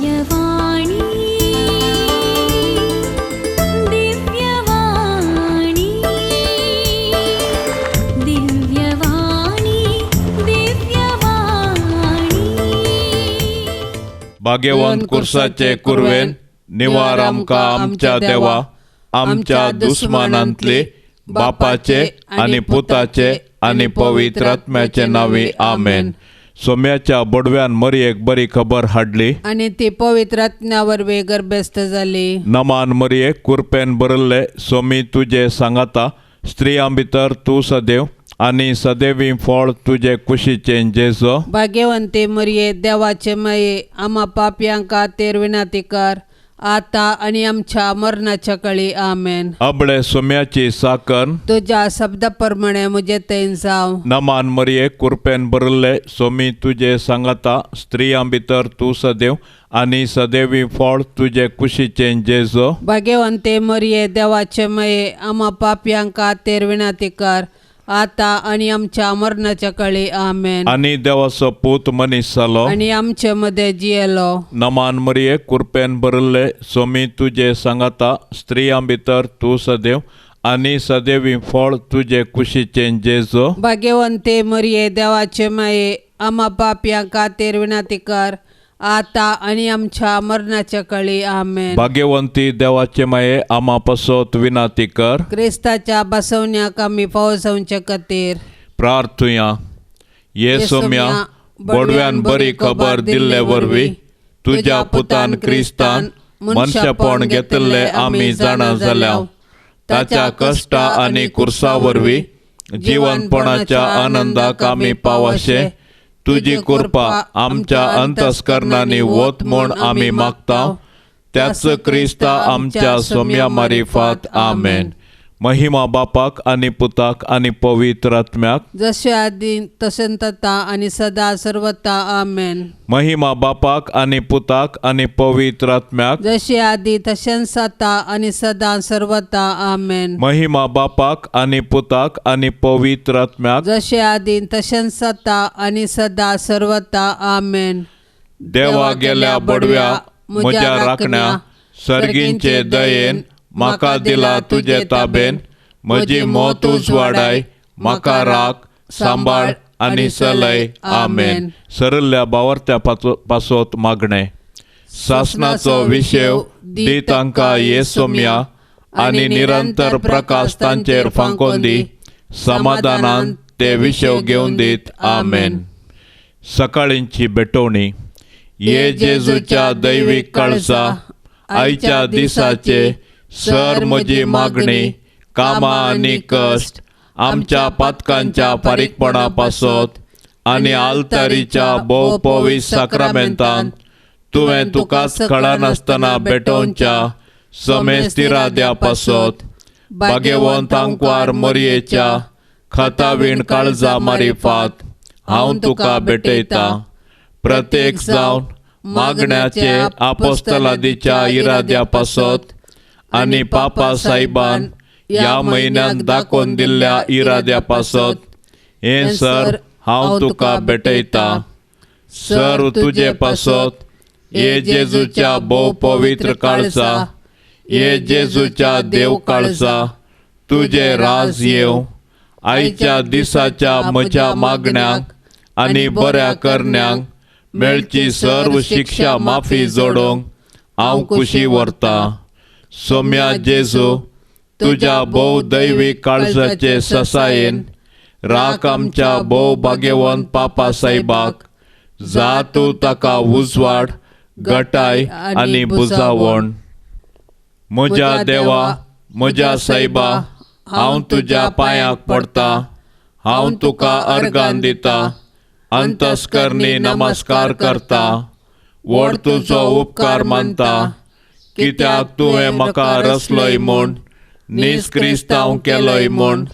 दिव्यवाणी दिव्यवाणी दिव्यवाणी दिव्यवाणी. भाग्यवंत कुर्साचे कुरवेन निवार आमकां आमच्या देवा आमच्या दुस्मानांतले बापाचे आनी पुताचे आनी पवित्र आत्म्याचे नांवी आमेन. सोम्याच्या बोडव्यान मरयेक बरी खबर हाडली आनी ती पवित्र आत्म्या वरवीं गर्भस्थ जाली. नमान मरये, कुरपेन भरिल्ले, सोमी तुजे सांगाता, स्त्रियां भितर तूं सदैव आनी सदैवी फळ तुजे कुशीचें जेजो. भाग्यवंती मरये, देवाचे माये, आमा पापयांक खातीर विनंती कर, आता आनी आमच्या मरणाच्या कळी. आमेन. अबळे सोम्याची साकर तुज्या शब्दा प्रमाणे म्हजे थंय जावं. नमान मरये, कुरपेन भरिल्ले, सोमी तुजे सांगाता, स्त्रियां भितर तूं सदैव आनी सदैवी फळ तुजे कुशीचें जेजो. भाग्यवंती मरये, देवाचे माये, आमा पापयांक खातीर विनंती कर, आता आनी आमच्या मरणाच्या कळी. आमेन. आनी देवाचो पूत मनीस जालो आनी आमचे मदें जियेलो. नमान मरये, कुरपेन भरिल्ले, सोमी तुजे सांगाता, स्त्रियां भितर तूं सदैव आनी सदैवी फळ तुजे कुशीचें जेजो. भाग्यवंती मरये, देवाचे माये, आमा पापयां खातीर विनंती कर, आता आनी आमच्या मरणाच्या कळी. आमेन. भाग्यवंती देवाचे माये, आमा पासत विनंती कर. क्रिस्ताच्या बसवण्याक आमी फावो जावचे खातीर प्रार्थुया. ये सोम्या, बोडव्यान बरी खबर दिल्ले वरवीं तुज्या पुतान क्रिस्तान मनशापण घेतिल्ले आमी जाणा जाल्या. ताच्या कश्टा आनी कुर्सा वरवीं जिवनपणाच्या आनंदाक आमी पावाशे तुजी कृपा आमच्या अंतस्करणांनी वत म्हूण आमी मागता, त्याच क्रिस्ता आमच्या सोम्या मारिफात. आमेन. महिमा बापाक आनी पुताक आनी पवित्र आत्म्याक, जशे आदी तशें तता आनी सदा सर्वता. आमेन. महिमा बापाक आनी पुताक आनी पवित्र आत्म्याक, जशे आदी तशेंच आतां आनी सदा सर्वता. आमेन. महिमा बापाक आनी पुताक आनी पवित्र आत्म्याक, जशे आदी तशेंच आतां आनी सदा सर्वता. आमेन. देवा गेल्या बडव्या म्हज्या राखण्या, सर्गींचे दयेन म्हाका दिला तुजे ताबेन, म्हजी मौत उजवाडाय, म्हाका राख सांबाळ आनी चलय. आमेन. सरल्ल्या बावरत्या पासत मागणें. सासणाचो विशेव दी तांकां ये सोम्या आनी निरंतर प्रकाश तांचेर फांकोन दी, समाधानान ते विशेव घेवन दीत. आमेन. सकाळींची भेटवणी. ये जेजूच्या दैवीक काळजा, आयच्या दिसाचे सर म्हजी मागणी, कामां आनी कश्ट आमच्या पातकांच्या फारीकपणा पासत आनी आल्तारीच्या भोव पवित्र साक्रामेंतान तुवें तुकाच कळनासतना भेटोवच्या समेस्तिराद्या पासत भाग्यवंत आंकवार मरयेच्या खतावीण काळजा मारिफात हांव तुका भेटयता. प्रत्येक जावन मागण्याचे आपोस्तलादीच्या इराद्या पासत आनी पापा साहेबान ह्या म्हयन्यान दाखोवन दिल्ल्या इराद्या पासत हें सर हांव तुका भेटयता. सर तुजे पासत हे जेजूच्या भोव पवित्र काळजा, हे जेजूच्या देव काळजा, तुजें राज येवं. आयच्या दिसाच्या म्हज्या मागण्यांक आनी बऱ्या करण्यांक मेळची सर्व शिक्षा माफी जोडूंक हांव खुशी व्हरता. सोम्या जेजू, तुज्या भोव दैवीक काळजाचे ससायेन राख आमच्या भोव भाग्यवंत पापा साहेबाक, जा तूं ताका उजवाड, गटाय आनी बुजावण. म्हज्या देवा, म्हज्या सायबा, हांव तुज्या पांयाक पडटा, हांव तुका अर्गान दिता, अंतस्करणी नमस्कार करता, व्हड तुजो उपकार मानता, कित्याक तुवें म्हाका रचलोय म्हूण, नीज क्रिस्तांव केलोय म्हूण,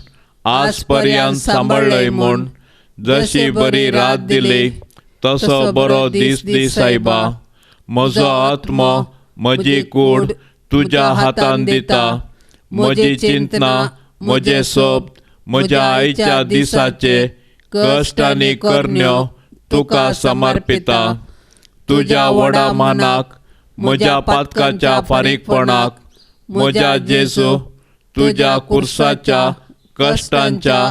आज पर्यंत सांबाळ्ळोय म्हूण, जशी बरी रात दिली तसो बरो दीस दी सायबा. म्हजो आत्मो, म्हजी कूड तुज्या हातान दिता, म्हजी चिंतना, म्हजें सोब, म्हज्या आयच्या दिसाचे कश्ट आनी करण्यो तुका समर्पिता. तुज्या व्हडा मानाक म्हज्या पातकाच्या फारीकपणाक म्हज्या जेजू तुज्या कुर्साच्या कश्टांच्या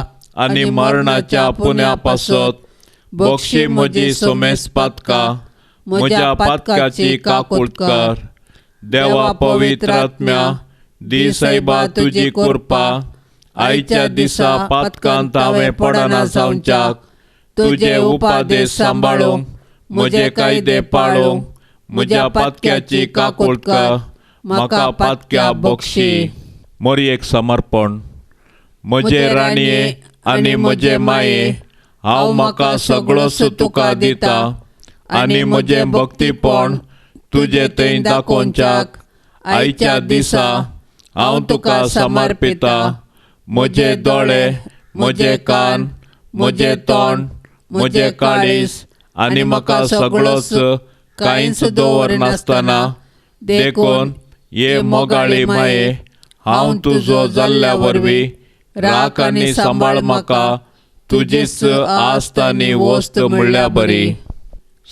आनी मरणाच्या पुण्या पासत बक्षी म्हजी समेस पातकां म्हज्या पातकाची काकूट कर. देवा पवित्र आत्म्या दी सायबा तुजी कृपा आयच्या दिसा पातकांत हांवें पडना जावच्याक तुजे उपादेश सांबाळूंक म्हजे कायदे पाळूंक म्हज्या पातक्याची काकूट कर म्हाका पातक्या बक्षी. मोरयेक समर्पण. म्हजे राणये आनी म्हजे माये हांव म्हाका सगळोच तुका दिता आनी म्हजें भक्तीपण तुजे थंय दाखोवच्याक आयच्या दिसा हांव तुका समर्पिता. म्हजे दोळे म्हजे कान म्हजें तोंड म्हजें काळीज आनी म्हाका सगळोच कांयच दवरनासतना देखून ये मोगाळी माये हांव तुजो जाल्ल्या वरवीं राख आनी सांबाळ म्हाका तुजीच आस्त आनी वस्त म्हणल्या बरी.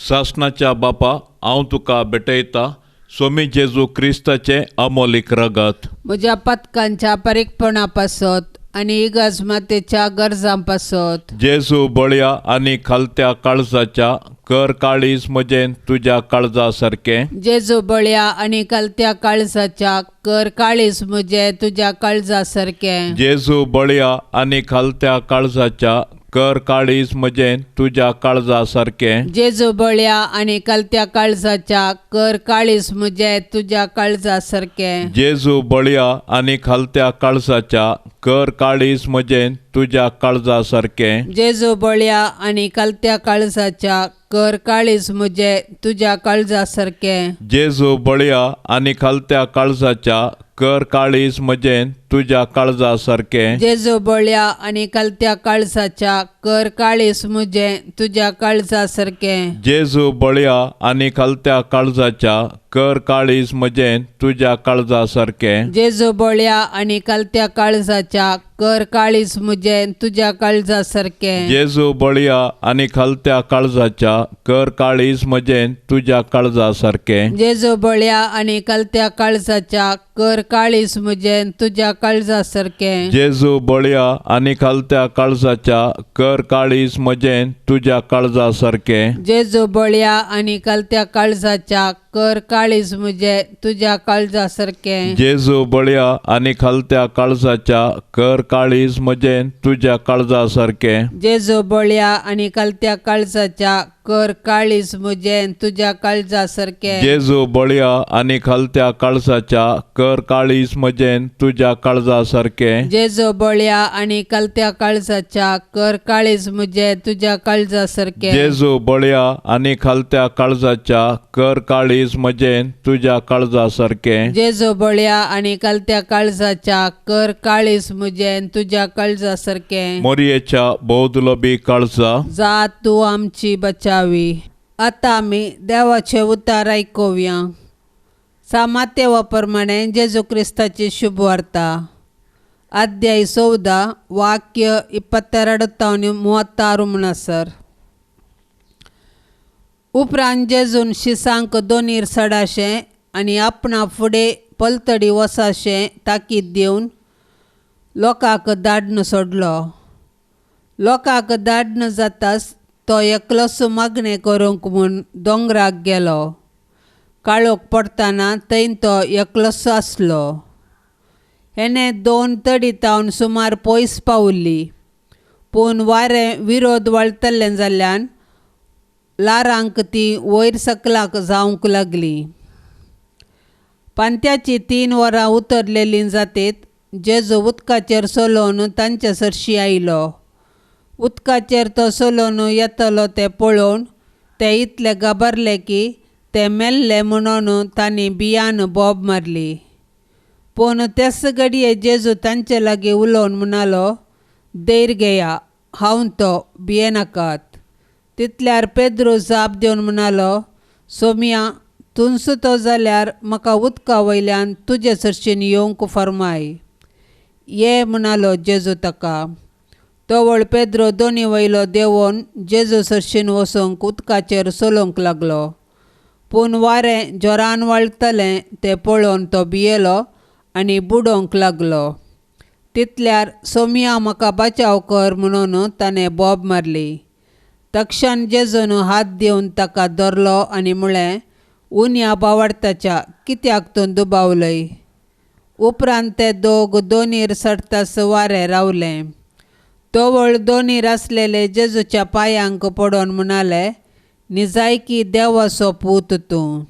सासणाच्या बापा हांव तुका भेटयता स्वामी जेजू क्रिस्ताचें अमोलीक रगत म्हज्या पथकांच्या परीकपणा पासत आनी इगर्ज मातेच्या गरजां पासत. जेजू बळया आनी खालत्या काळजाच्या कर काळीज म्हजें तुज्या काळजा सारकें. जेजू बळया आनी खालत्या काळजाच्या कर काळीज म्हजें तुज्या काळजा सारकें. जेजू बळया आनी खालत्या काळजाच्या कर काळीज म्हजें तुज्या काळजा सारकें. जेजू बळया आनी खालत्या काळजाच्या कर काळीज म्हजें तुज्या काळजा सारकें. जेजू बळया आनी खालत्या काळजाच्या कर काळीज म्हजें तुज्या काळजा सारकें. जेजू बळया आनी खालत्या काळजाच्या कर काळीज म्हजें तुज्या काळजा सारकें. जेजू बळया आनी खालत्या काळजाच्या कर काळीज म्हजें तुज्या काळजा सारकें. जेजू बळया आनी खालत्या काळजाच्या कर काळीज म्हजें तुज्या काळजा सारकें. जेजू बळया आनी खालत्या काळजाच्या कर काळीज म्हजें तुज्या काळजा सारकें. जेजू बळया आनी खालत्या काळजाच्या कर काळीज म्हजें तुज्या काळजा सारकें. जेजू बळया आनी खालत्या काळजाच्या कर काळीज म्हजें तुज्या काळजा सारकें. जेजू बळया आनी खालत्या काळजाच्या कर काळीज म्हजें तुज्या काळजा सारकें. जेजू बळया आनी खालत्या काळजाच्या कर काळीज म्हजें तुज्या काळजा सारकें. जेजू बळया आनी खालत्या काळजाच्या कर काळीज म्हजें तुज्या काळजा सारकें. जेजू बळया आनी खालत्या काळजाच्या कर काळीज म्हजें तुज्या काळजा सारकें. जेजू बळया आनी खालत्या काळजाच्या कर काळीज म्हजें तुज्या काळजा सारकें. जेजू बळया आनी खालत्या काळजाच्या कर काळीज म्हजें तुज्या काळजा सारकें. जेजू बळया आनी खालत्या काळजाच्या कर काळीज म्हजें तुज्या काळजा सारकें. जेजू बळया आनी खालत्या काळजाच्या कर काळीज म्हजें तुज्या काळजा सारकें. जेजू बळया आनी खालत्या काळजाच्या कर काळीज म्हजें तुज्या काळजा सारकें. मोरयेच्या बौद्धलोबी काळजा जा तूं आमची बचावी. आतां आमी देवाचे उतार आयकुया. सामातेवा प्रमाणे जेजू क्रिस्ताची शुभवार्ता अध्याय 14 ವಾಕ್ಯ 22 36 म्हणसर. उपरांत जेजून शिसांक दोनीर सडाशें आनी आपणा फुडें पलतडी वसाशें ताकीद दिवन लोकांक धाडून सोडलो. लोकांक धाडून जाताच तो एकलोच मागणें करूंक म्हूण दोंगराक गेलो. काळोख पडटना थंय तो एकलोच आसलो. हेणें दोन तडी तावन सुमार पयस पावल्ली, पूण वारें विरोध वळतलें जाल्ल्यान ल्हारांक ती वयर सकलाक जावंक लागली. पांत्याची 3 वरां उतरलेलीं जातीत जेजू उदकाचेर चलोवन तांचे सरशी आयलो. उदकाचेर तो चलोवन येतलो तें पळोवन ते इतले घाबरले की ते मेल्ले म्हणून तांणी बियान बोब मारली. पूण तेच घडये जेजू तांचे लागीं उलोवन म्हणालो, धैर्य घेया, हांव तो, भियेनाकात. तितल्यार पेद्रू जाप दिवन म्हणालो, सोम्या, तूंच तो जाल्यार म्हाका उदका वयल्यान तुजे सरशीन येवंक फर्माय. ये म्हणालो जेजू ताका. तवळ पेद्रो दोनी वयलो देंवोन जेजू सरशीन वचूंक उदकाचेर चलोवंक लागलो. पूण वारें जोरान वळतलें तें पळोवन तो भियेलो आनी बुडोवंक लागलो. तितल्यार सोमया म्हाका बचाव कर म्हणून ताणें बोब मारली. तक्षण जेजून हात दिवन ताका धरलो आनी म्हळें, उन्या बावडताच्या कित्याक तूं दुबावलय? उपरांत ते दोग दोनीर चडतास वारें रावलें. तवळ दोनीर आसलेले जेजूच्या पांयांक पडोवन म्हणाले, निजायकी देवाचो पूत तूं.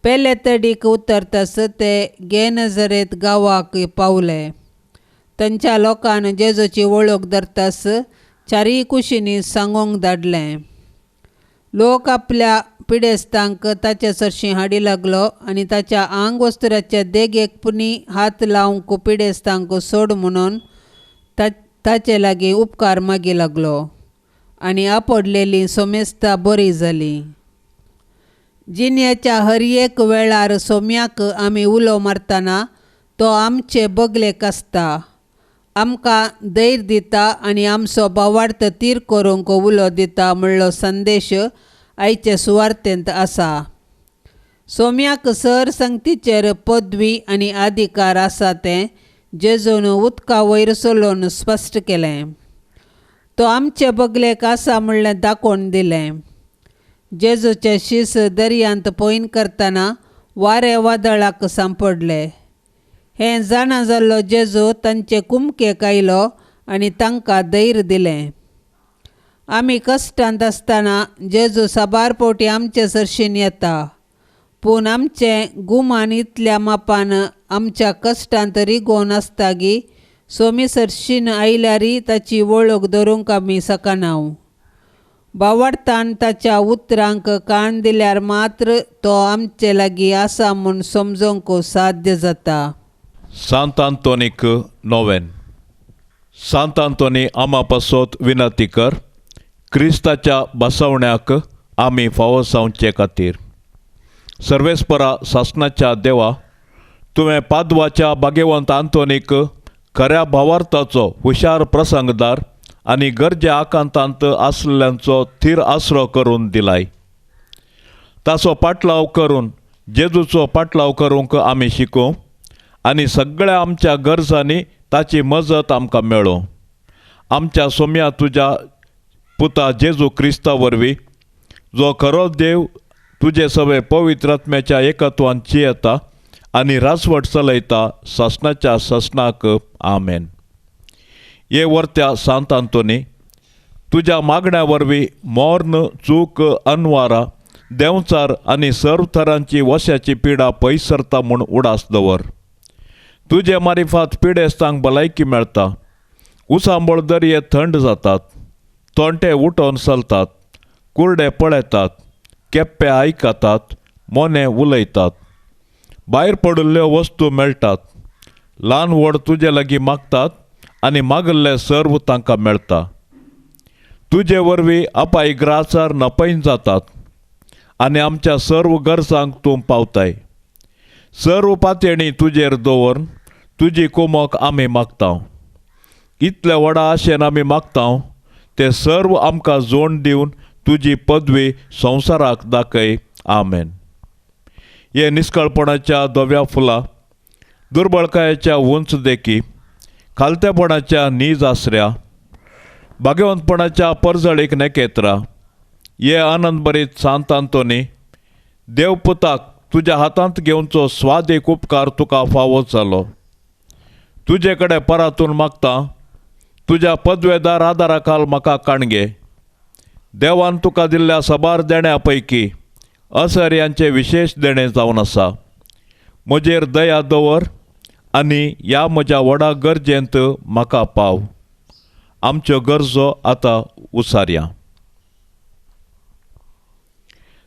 पेले तडीक उतरतास ते गेनजरेत गांवाक पावले. तांच्या लोकान जेजूची वळख धरतास चारीय कुशींनी सांगूंक धाडलें. लोक आपल्या पिडेस्तांक ताचे सरशीं हाडी लागलो आनी ताच्या आंग वस्त्राच्या देगेक पुनी हात लावंक पिडेस्तांक सोड म्हणून ताचे लागीं उपकार मागी लागलो आनी आपडलेलीं सोमेस्तां बरीं जालीं. जिणेच्या हर एक वेळार सोम्याक आमी उलो मारतना तो आमचे बगलेक आसता, आमकां धैर्य दिता आनी आमचो भावार्थ तीर करूंक उलो दिता म्हणलो संदेश आयचे सुवार्तेंत आसा. सोम्याक सर संगतीचेर पदवी आनी अधिकार आसा तें जेजून उदका वयर चलोवन स्पश्ट केलें. तो आमचे बगलेक आसा म्हणलें दाखोवन दिलें. जेजूचे शीस दर्यांत पोयन करतना वारें वादळाक सांपडले. हें जाणा जाल्लो जेजू तांचे कुमकेक आयलो आनी तांकां धैर्य दिलें. आमी कश्टांत आसतना जेजू साबार फावटी आमचे सरशीन येता, पूण आमचें गुमान इतल्या मापान आमच्या कश्टांत रिगोवन आसता की सोमी सरशीन आयल्यारय ताची वळख धरूंक आमी शकना. बावडतान ताच्या उतरांक कान दिल्यार मात्र तो आमचे लागीं आसा म्हूण समजूंक साध्य जाता. सांत आंतोनीक नोवेन. सांत आंतोनी आमा पासत विनंती कर, क्रिस्ताच्या बसवण्याक आमी फावो जावचे खातीर. सर्वेस्परा सासणाच्या देवा, तुवें पादवाच्या भाग्यवंत आंतोनीक खऱ्या भावार्थाचो हुशार प्रसंगदार आनी गरजे आकांतांत आसलेल्यांचो थीर आसरो करून दिलाय. ताचो पाटलाव करून जेजूचो पाटलाव करूंक आमी शिकूं आनी सगळ्या आमच्या गरजांनी ताची मजत आमकां मेळूं. आमच्या सोम्या तुज्या पुता जेजू क्रिस्ता वरवीं, जो खरो देव तुजे सवे पवित्र आत्म्याच्या एकत्वान जियेता आनी राजवट चलयता सासणाच्या सासणाक. आमेन. हे वर्त्या सांत आंतोनी, तुज्या मागण्या वरवीं मर्ण, चूक, अनवारा, देंवचार आनी सर्व थरांची वश्याची पिडा पयस सरता म्हूण उडास दवर. तुजे मारिफात पिडेस्तांक भलायकी मेळटा, उसांबळ दर्ये थंड जातात, तोंटे उठोवन चलतात, कुर्डे पळयतात, केप्पे आयकतात, मोने उलयतात, भायर पडिल्ल्यो वस्तू मेळटात, ल्हान व्हड तुजे लागीं मागतात आनी मागिल्लें सर्व तांकां मेळटा. तुजे वरवीं अपाय ग्रासार नपयन जातात आनी आमच्या सर्व गरजांक तूं पावताय. सर्व पातयेणी तुजेर दवरून तुजी कुमक आमी मागता. इतले व्हडा आशेन आमी मागता ते सर्व आमकां जोड दिवन तुजी पदवी संवसाराक दाखय. आमेन. हे निस्कळपणाच्या धव्या फुलां, दुर्बळकायेच्या उंच देखी, खालतेपणाच्या नीज आसऱ्या, भाग्यवंतपणाच्या परजळीक नेकेत्रा, हे आनंद भरीत सांत आंतोनी, देवपुताक तुज्या हातांत घेवचो स्वादीक उपकार तुका फावो जालो. तुजे कडेन परातून मागता, तुज्या पदवेदार आदारा खाल म्हाका काणगे. देवान तुका दिल्ल्या साबार देण्या पैकी असर्यांचें विशेश देणें जावन आसा. म्हजेर दया दवर आनी ह्या म्हज्या व्हडा गरजेंत म्हाका पाव. आमच्यो गरजो आतां उसारया.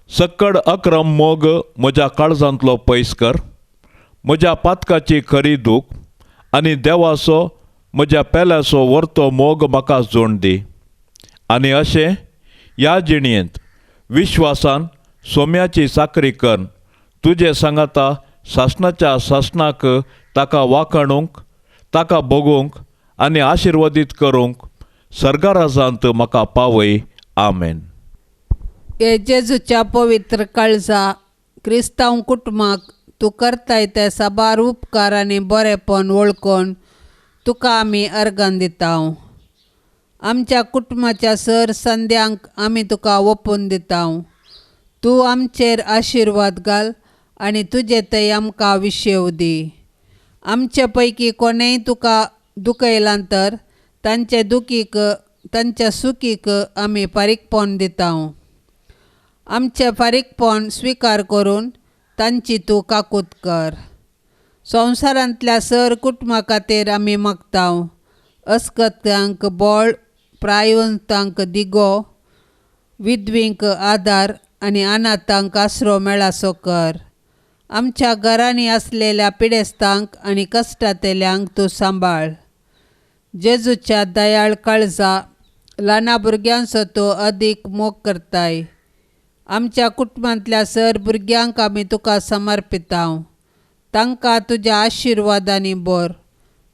सक्कड अक्रम मोग म्हज्या काळजांतलो पयस कर, म्हज्या पातकाची खरी दूख आनी देवाचो म्हज्या पेल्याचो वर्तो मोग म्हाका जोड दी. आनी अशें ह्या जिणयेंत विश्वासान सोम्याची चाकरी कर तुजे सांगाता सासणाच्या सासणाक ताका वाखाणूंक, ताका भोगूंक आनी आशिर्वादीत करूंक सर्गाराजांत म्हाका पावय. आमेन. हे जेजूच्या पवित्र काळजा, क्रिस्तांव कुटुंबाक तूं करताय ते साबार उपकार आनी बरेपण वळखून तुका आमी अर्गां दिता. आमच्या कुटुंबाच्या सर संद्यांक आमी तुका ओपून दिता. तूं आमचेर आशिर्वाद घाल आनी तुजे थंय आमकां विशेव दी. आमचे पैकी कोणेय तुका दुखयलां तर तांचे दुखीक तांच्या सुखीक आमी फारीकपण दिता. आमचें फारीकपण स्विकार करून तांची तूं काकूत कर. संवसारांतल्या सर कुटुंबा खातीर आमी मागता. अस्कत्यांक बळ, प्रायवंतांक दिगो, विधवींक आदार आनी अनाथांक आसरो मेळासो कर. आमच्या घरांनी आसलेल्या पिडेस्तांक आनी कश्टांतल्यांक तूं सांबाळ. जेजूच्या दयाळ काळजा, ल्हाना भुरग्यांचो तूं अदीक मोग करताय. आमच्या कुटुंबांतल्या सर भुरग्यांक आमी तुका समर्पिता. तांकां तुज्या आशिर्वादांनी भर,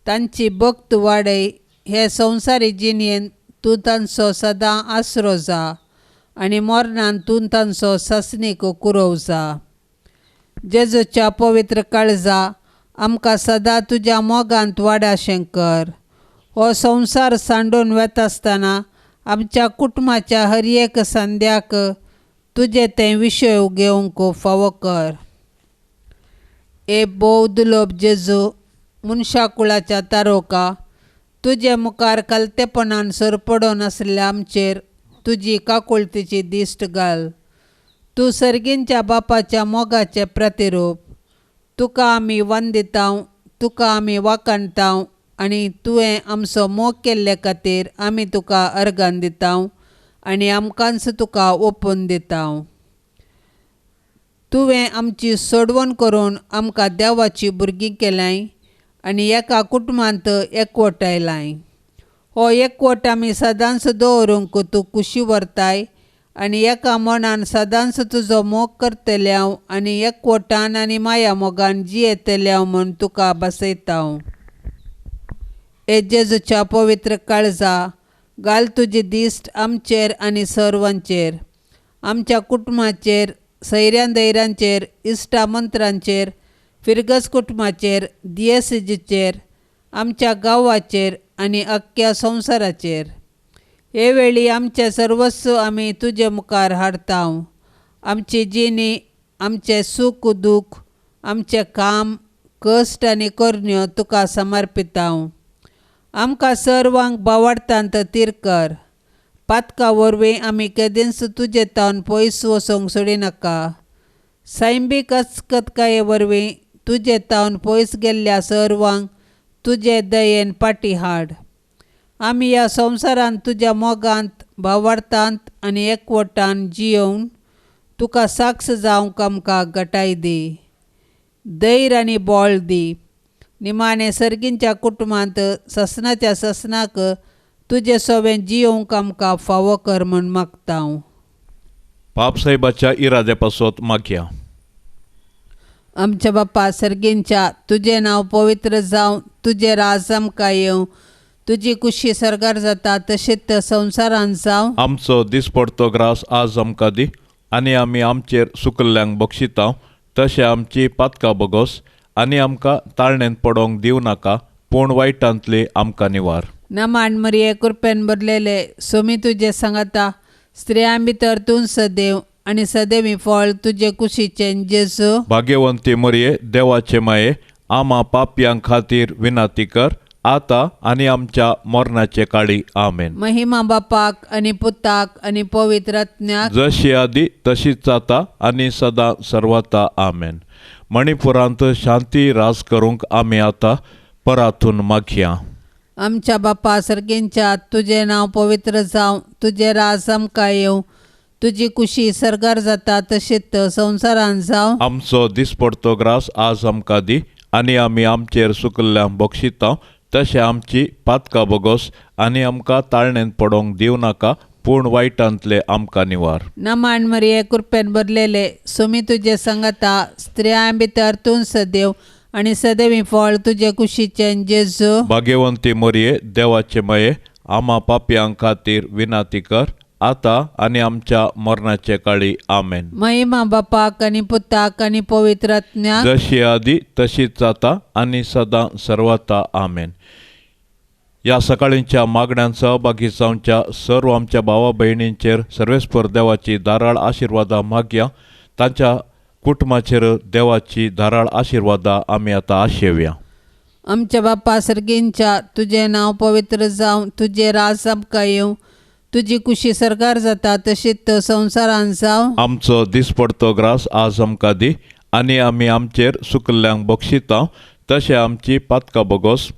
तांची भक्त वाडय. हे संवसारी जिणेंत तूं तांचो सदां आसरो जा आनी मरणान तूं तांचो सासणीक कुरोव जा. जेजूच्या पवित्र काळजा, आमकां सदां तुज्या मोगांत वाडाशें कर. हो संवसार सांडून वेता आसतना आमच्या कुटुंबाच्या हर एक संद्याक तुजें तें विशय घेवंक फावो कर. ए भोव दुलोब जेजू, मनशाकुळाच्या तारोका, तुजे मुखार कलतेपणान सरपडून आसल्या आमचेर तुजी काकुळतीची दिश्ट घाल. तूं सर्गींच्या बापाच्या मोगाचें प्रतिरूप. तुका आमी वंदिता, तुका आमी वाखाणता आनी तुवें आमचो मोग केल्ले खातीर आमी तुका अर्गां दिता आनी आमकांच तुका ओपून दिता. तुवें आमची सोडवण करून आमकां देवाची भुरगीं केल्यांय आनी एका कुटुंबांत एकवटायलाय. हो एकवट आमी सदांच दवरूंक तूं खुशी व्हरताय आनी एका मनान सदांच तुजो मोग करतले हांव आनी एकवटान आनी माया मोगान जियेतले हांव म्हूण तुका बसयता. हे जेजूच्या पवित्र काळजा, घाल तुजी दिश्ट आमचेर आनी सर्वांचेर, आमच्या कुटुंबाचेर, सैऱ्यां दैऱ्यांचेर, इश्टा मंत्रांचेर, फिरगज कुटुंबाचेर, दियेसीचेर, आमच्या गांवाचेर आनी अख्ख्या संवसाराचेर. हे वेळी आमचें सर्वस्व आमी तुजे मुखार हाडता. आमची जिणी, आमचें सूख दूख, आमचें काम, कश्ट आनी करण्यो तुका समर्पिता. आमकां सर्वांक बावडटांत तीर कर. पातका वरवीं आमी केदींच तुजे तावन पयस वचूंक सोडिनाका. सैमीक अस्कतकाये वरवीं तुजे तावन पयस गेल्ल्या सर्वांक तुजे दयेन पाटी हाड. आमी ह्या संवसारांत तुज्या मोगांत, भावार्थांत आनी एकवटान जियोवन तुका साक्ष जावंक आमकां गटाय दी, धैर्य आनी बळ दी. निमाणें सर्गींच्या कुटुंबांत ससनाच्या ससनाक तुजे सोवें जियोवंक आमकां फावो कर म्हूण मागता. पापसाहेबाच्या इराद्या पासत मागया. आमच्या बापा सर्गींच्या, तुजें नांव पवित्र जावं, तुजें राज आमकां येवं, तुजी कुशी सर्गार जाता तशेंच संवसारांत जावं. आमचो दिसपडतो ग्रास आज आमकां दी आनी आमी आमचेर सुकल्ल्यांक बक्षिता तशें आमची पातकां बगोस आनी आमकां ताळणेंत पडोवंक दिवं नाका, पूण वायटांतली आमकां निवार. नमान मरिये, कृपेन भरलेले, सोमी तुजे सांगाता, स्त्रियां भितर तूं सदैव आनी सदैवी फळ तुजे कुशीचें जेजू. भाग्यवंती मरिये, देवाचे माये, आमा पापयां खातीर विनंती कर आतां आनी आमच्या मरणाचे काळी. आमेन. महिमा बापाक आनी पुताक आनी पवित्र आत्म्याक, जशी आदी तशीच आतां आनी सदां सर्वता. आमेन. मणिपुरांत शांती राज करूंक आमी आतां परातून मागया. आमच्या बापा सर्गींच्या, तुजें नांव पवित्र जावं, तुजें राज आमकां येवं, तुजी कुशी सर्गार जाता तशेंच संवसारांत जावं. आमचो दिसपडतो ग्रास आज आमकां दी आनी आमी आमचेर सुकल्ल्यांक बक्षिता तशें आमची पातकां बगोस आनी आमकां ताळणेंत पडोवंक दिवं नाका, पूण वायटांतले आमकां निवार. नमान मरिये, कृपेन भरलेले, सोमी तुजे सांगाता, स्त्रियां भितर तूं सदैव आनी सदैवी फळ तुजे कुशीचें जेजू. भाग्यवंती मरिये, देवाचे माये, आमा पापयां खातीर विनंती कर आतां आनी आमच्या मरणाचे काळी. आमेन. महिमा बापाक आनी पुताक आनी पवित्र आत्म्याक, जशी आदी तशीच जाता आनी सदां सर्वता. आमेन. ह्या सकाळींच्या मागण्यान सहभागी जावच्या सर्व आमच्या भावा भयणींचेर सर्वेस्पर देवाची धाराळ आशिर्वादां मागया. तांच्या कुटुंबाचेर देवाची धाराळ आशिर्वादां आमी आतां आशेवया. आमच्या बापा सर्गींच्या, तुजें नांव पवित्र जावं, तुजें राज आमकां येवं, तुजी कुशी सरकार जाता तशीच संवसारान जावं. आमचो दिसपडतो ग्रास आज आमकां दी आनी आमी आमचेर सुकल्ल्यांक बक्षिता तशें आमची पातकां बोगोस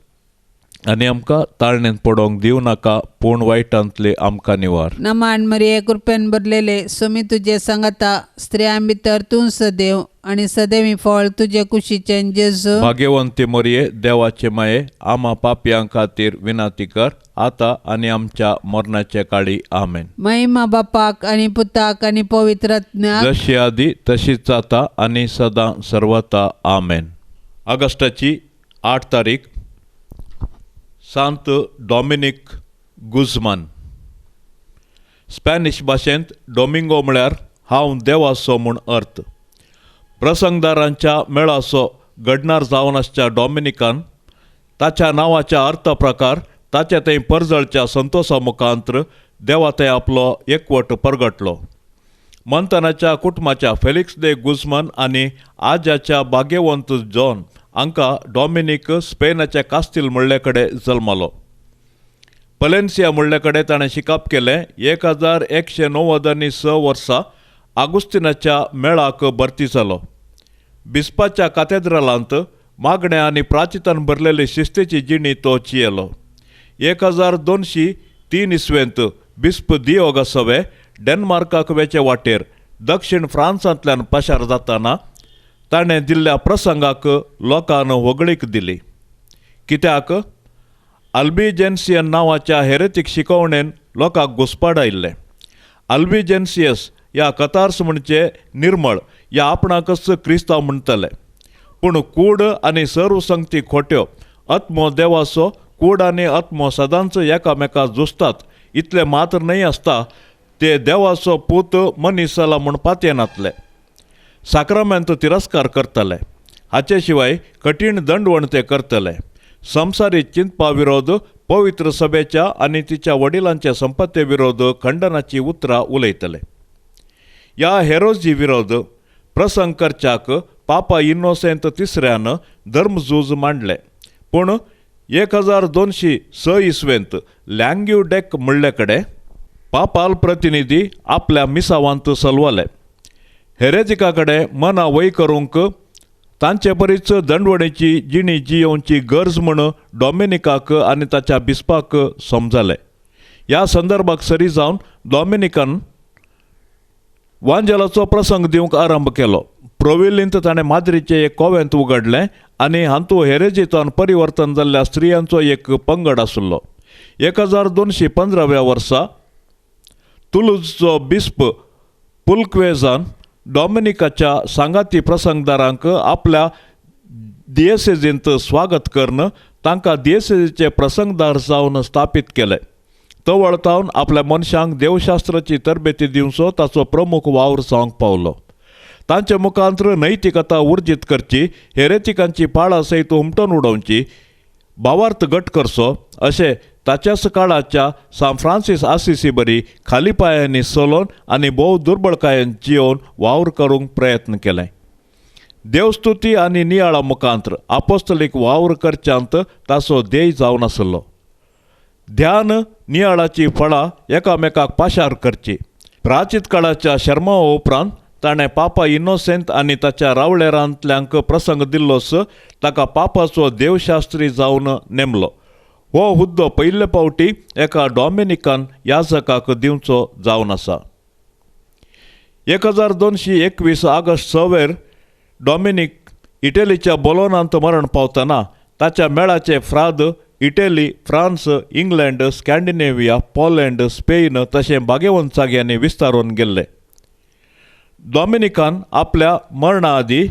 आनी आमकां ताळणेंत पडोवंक दिवं नाका, पूण वायटांतले आमकां निवार. नमान मरिये, कृपेन भरलेले, सुमी तुजे सांगाता, स्त्रियां भितर तूं सदैव आनी सदैवी फळ तुजे कुशीचें जेजू. भाग्यवंती मरिये, देवाचे माये, आमा पापयां खातीर विनंती कर आतां आनी आमच्या मरणाचे काळी. आमेन. महिमा बापाक आनी पुताक आनी पवित्र आत्म्याक, जशी आदी तशीच जाता आनी सदां सर्वता. आमेन. ऑगस्टाची 8 तारीख, सांत डॉमिनीक गुजमान. स्पॅनिश भाशेंत डोमिंगो म्हळ्यार हांव देवाचो म्हूण अर्थ. प्रसंगदारांच्या मेळाचो घडणार जावन आसच्या डॉमिनिकान ताच्या नांवाच्या अर्थ प्रकार ताच्या थंय परजळच्या संतोशा मुखांत्र देवा थंय आपलो एकवट परगटलो. मंतनाच्या कुटुंबाच्या फेलिक्स दे गुजमान आनी आज्याच्या भाग्यवंत जॉन हांकां डॉमिनीक स्पेनाच्या कास्तील म्हणले कडेन जल्मलो. पलेन्सिया म्हणले कडेन ताणें शिकप केलें. 1196 वर्सा आगुस्तिनाच्या मेळाक भरती जालो. बिस्पाच्या कातेद्रालांत मागण्या आनी प्राचितान भरलेली शिस्तेची जिणी तो चियेलो. 1203 इसवेंत बिस्प दियोगासवे डेन्मार्काक वेचे वाटेर दक्षिण फ्रांसांतल्यान पाशार जाताना ताणें दिल्ल्या प्रसंगाक लोकांन होगळीक दिली. कित्याक अल्बिजेन्सियन नांवाच्या हेरेतीक शिकवणेन लोकांक घुस्पाडायिल्लें. अल्बिजेन्सियस ह्या कतार्स म्हणचे निर्मळ ह्या आपणाकच क्रिस्तांव म्हणटले, पूण कूड आनी सर्वसंगती खोट्यो. आत्मो देवाचो कूड आनी आत्मो सदांच एकामेका झुजतात इतलें मात्र न्हय आसता ते देवाचो पूत मनीस जाला म्हूण पातयेनातले, साक्रामेंत तिरस्कार करतले, हाचे शिवाय कठीण दंडवण ते करतले. संवसारीक चिंतपा विरोध पवित्र सभेच्या आनी तिच्या वडिलांच्या संपत्ती विरोध खंडनाची उतरां उलयतले. ह्या हेरोजी विरोध प्रसंग करच्याक पापा इनोसेंत तिसऱ्यान धर्मझूज मांडलें, पूण 1206 इसवेंत लँग्युडेक म्हणले कडेन पापाल प्रतिनिधी आपल्या मिसावांत सलवले. हेरेजिका कडेन मनां वय करूंक तांचे बरीच दंडवणेची जिणी जियोवची गरज म्हूण डॉमिनिकाक आनी ताच्या बिस्पाक समजलें. ह्या संदर्भाक सरी जावन डॉमिनिकान वांजेलाचो प्रसंग दिवंक आरंभ केलो. प्रोविलींत ताणें माद्रीचें एक कोवेंत उगडलें आनी हातूंत हेरेजितान परिवर्तन जाल्ल्या स्त्रियांचो एक पंगड आशिल्लो. 1215व्या वर्सा तुलूजचो बिस्प पुलक्वेजान डॉमिनिकाच्या सांगाती प्रसंगदारांक आपल्या दियेसेजींत स्वागत करून तांकां दियेसेजीचे प्रसंगदार जावन स्थापीत केले. तो वळतावन आपल्या मनशांक देवशास्त्राची तरबेती दिवचो ताचो प्रमुख वावर जावंक पावलो. तांचे मुखांत्र नैतिकता उर्जीत करची, हेरेतिकांची पाळां सयत हुमटून उडोवची, भावार्थ घट करचो अशें ताच्याच काळाच्या सान फ्रांसीस आसिसी बरी खाली पांयांनी चलोवन आनी भोव दुर्बळकायेन जियोवन वावर करूंक प्रयत्न केले. देवस्तुती आनी नियाळा मुखांत्र आपोस्तलीक वावर करच्यांत ताचो ध्येय जावन आसलो. ध्यान नियाळाची फळां एकामेकाक पाशार करची. प्राचीत काळाच्या शर्मा उपरांत ताणें पापा इनोसेंत आनी ताच्या रावळेरांतल्यांक प्रसंग दिल्लोच ताका पापाचो देवशास्त्री जावन नेमलो. हो हुद्दो पयले फावटी एका डॉमिनिकान याजकाक दिवचो जावन आसा. 1221 ऑगस्ट 6 डॉमिनीक इटलीच्या बोलोनांत मरण पावतना ताच्या मेळाचे फ्राद Italy, France, England, Scandinavia, Poland, Spain तशें भागेवंत जाग्यांनी विस्तारून गेल्ले. डॉमिनिकान आपल्या मरणा आदीं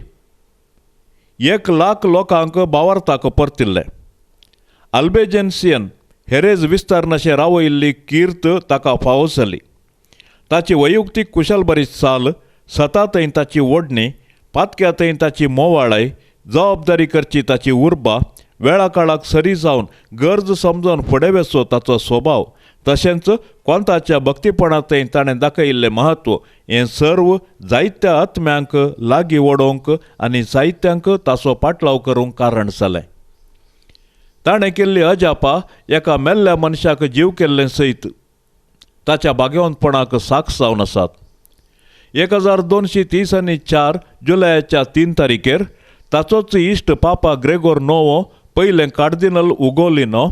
1 लाख लोकांक भावार्थाक परतिल्ले. अल्बेजेन्सियन हेरेज विस्तारनाशें रावयिल्ली कीर्त ताका फावो जाली. ताची वैयक्तीक कुशलबरी चाल, सता थंय ताची ओडणी, पातक्या थंय ताची मोवाळाय, जबाबदारी करची ताची उर्बा, वेळा काळाक सरी जावन गरज समजून फुडें वचचो ताचो स्वभाव, तशेंच कोंताच्या भक्तीपणांतय ताणें दाखयिल्लें म्हत्व हें सर्व जायत्या आत्म्यांक लागीं ओडोवंक आनी जायत्यांक ताचो पाटलाव करूंक कारण जालें. ताणें केल्ली अजापा एका मेल्ल्या मनशाक जीव केल्लें सयत ताच्या भाग्यवंतपणाक साक्ष जावन आसात. 1234 जुलयाच्या 3 तारखेर ताचोच इश्ट पापा ग्रेगोर नोवो पयलें कार्दिनल उगोलिनो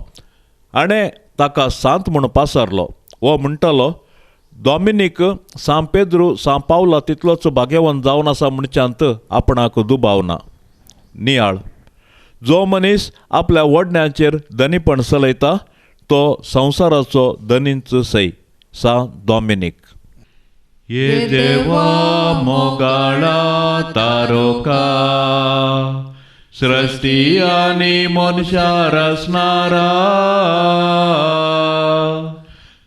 हाणें ताका सांत म्हूण पासारलो. हो म्हणटालो, डॉमिनीक सांत पेद्रू सांत पावला तितलोच भाग्यवंत जावन आसा म्हणच्यांत आपणाक दुबाव ना. नियाळ, जो मनीस आपल्या वडण्यांचेर धनीपण चलयता तो संवसाराचो धनींच सय. सांत डॉमिनीक. ये देवा मोगाळा तारोका, सृष्टी आनी मनशा रचणारा,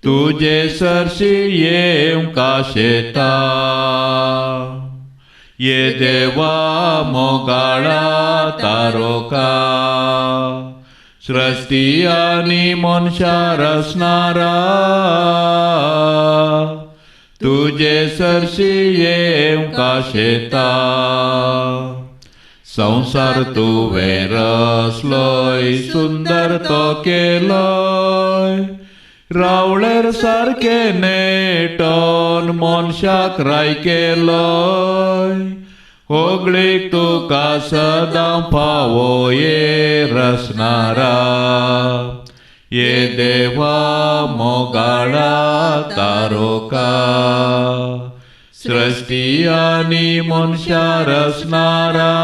तुजे सरशी येवंक आशेता. ये देवा मोगाळा तारोका, सृष्टी आनी मनशा रचणारा, तुजे सरशी येवंक आशेता. संवसार तुवें रचलोय, सुंदर तो केलोय, रावळेर सारकें नेटोन मनशाक राय केलोय, होगळीक तुका सदां फावो ये रचणारा. ये देवा मोगाळा तारोका, सृष्टी आनी मनशा रचणारा,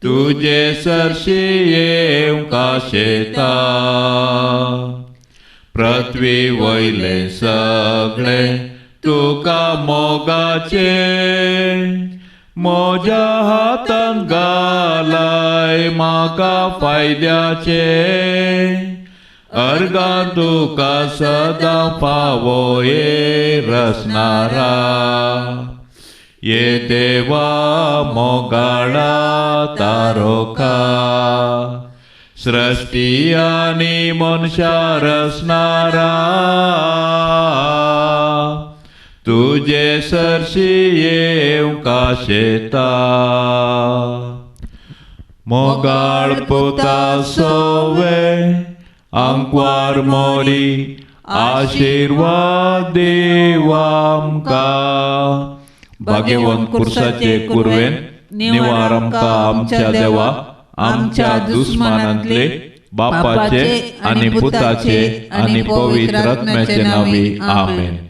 तुजे सरशी येवंक आशेता. पृथ्वी वयलें सगळें तुका मोगाचें, म्हज्या हातान घालाय म्हाका फायद्याचें, अर्गां तुका सदां फावो ये रचणारा. ये देवा मोगाळा तारोका, सृष्टी आनी मनशा रचणारा, तुजे सरशी येवंक आशेता. मोगाळ पुता सोवे आंकवार मोरी, आशिर्वाद देव आमकां. भाग्यवंत कुर्साचे कुरवेन निवार आमकां आमच्या देवा, आमच्या दुस्मानांतले बापाचे आनी पुताचे आनी पवित्र आत्म्याचे नांवी. आमेन.